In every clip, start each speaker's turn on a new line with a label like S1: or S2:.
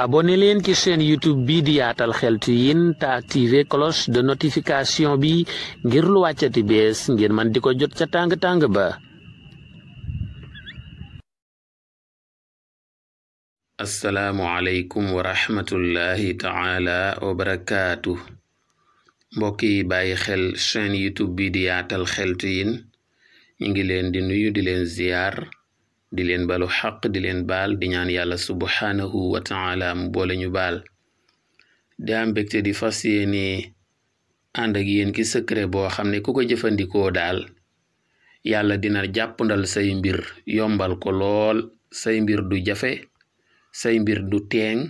S1: abonné leen ci chaîne YouTube bi di Yaatal Xeltu Yin te activé cloche de notification bi ngir lu wàccati bees ngeen man di ko jot ca tàng-tàng ba. assalaamu aleykum wa rahmatullahi taala wa barakaatu. mbokk yi bàyyi xel chaîne YouTube bi di Yaatal Xeltu Yin ñu ngi leen di nuyu di leen ziyaar di leen balu xaq di leen baal di ñaan yàlla subhaanahu wa taala mu boole ñu baal di am mbégte di fas yéene ànd ak yéen ki secret boo xam ne ku ko jëfandikoo daal yàlla dina jàppandal say mbir yombal ko lool, say mbir du jafe, say mbir du teeng,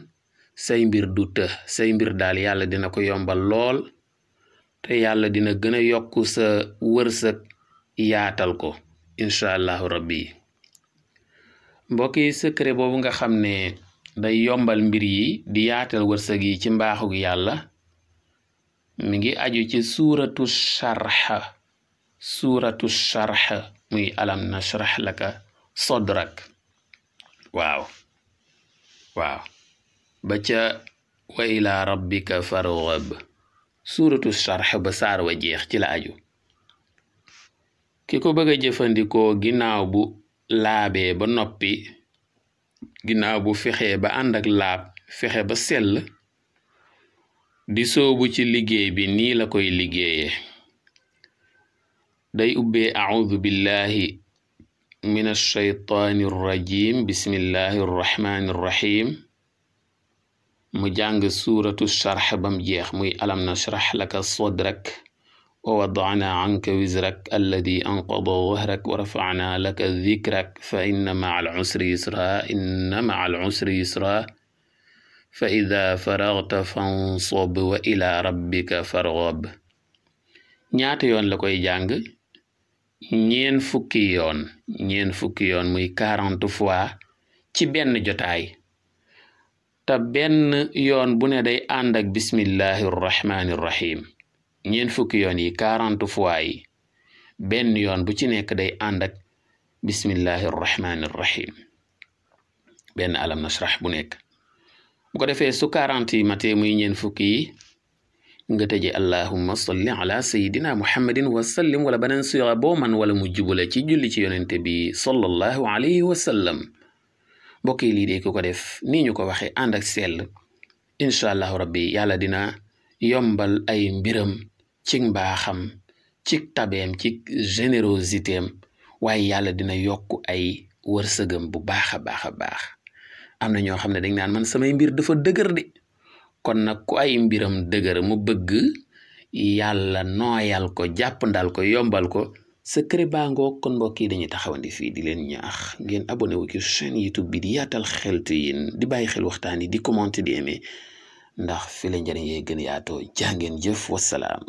S1: say mbir du të, say mbir daal yàlla dina ko yombal lool te yàlla dina gën a yokk sa wërsëg yaatal ko incha allahu rabbi. mbokk yi secret boobu nga xam ne day yombal mbir yi di yaatal wërsëg yi ci mbaaxug yàlla mi ngi aju ci suuratu sharh muy alam nashrah laka sodrak waaw ba ca wa ila rabbika farghab suuratu sharh ba saar wa jeex ci la aju. ki ko bëgg a jëfandikoo ginnaaw bu laabee ba noppi, ginnaaw bu fexee ba ànd ak laab fexe ba sell, di soobu ci liggéey bi nii la koy liggéeyee. day ubbee a'udhu billahi min ash-shaytaani rrajim bismillahi rrahmani rrahim mu jàng suuratu sharh bam jeex muy alam nashrah laka sadrak wa wada'na anka wizrak alladi anqada dhahrak wa rafa'na laka dhikrak fa inna ma'al usri yusra fa idha faragta fansab wa ila rabbika farghab. ñaata yoon la koy jàng? ñeen fukki yoon muy 40 fois ci benn jotaay, te benn yoon bu ne day ànd ak bismillahi rrahmani rrahim. ñeen fukki yoon yi 40 fois yi benn yoon bu ci nekk day ànd ak bismillahi rrahmani rrahim, benn alam nashrah bu nekk. bu ko defee su 40 yi matee muy ñeen fukki yi nga tëje allahumma salli ala sayidina muhammadin wa sallim wala beneen sura boo man wala mu jubale ci julli ci yonente bi sallallahu alayhi wa sallam. mbokk yi lii de ku ko def nii ñu ko waxee ànd ak sell incha allahu rabbi yàlla dina yombal ay mbiram ci mbaaxam, ci tabeem, ci générosité am, waaye yàlla dina yokk ay wërsëgam bu baax a baax a baax. am na ñoo xam ne dañ naan man samay mbir dafa dëgër de, kon nag ku ay mbiram dëgër mu bëgg yàlla nooyal ko, jàppandal ko, yombal ko, secret baa ngoo. kon mbokk yi dañuy taxawandi fii di leen ñaax ngeen abonné wu ci chaîne YouTube bi di Yaatal Xeltu Yin, di bàyyi xel waxtaan yi, di commenter, di aimer, ndax fi la njëriñ yee gën yaatoo. jaa ngeen jëf, wassalaam.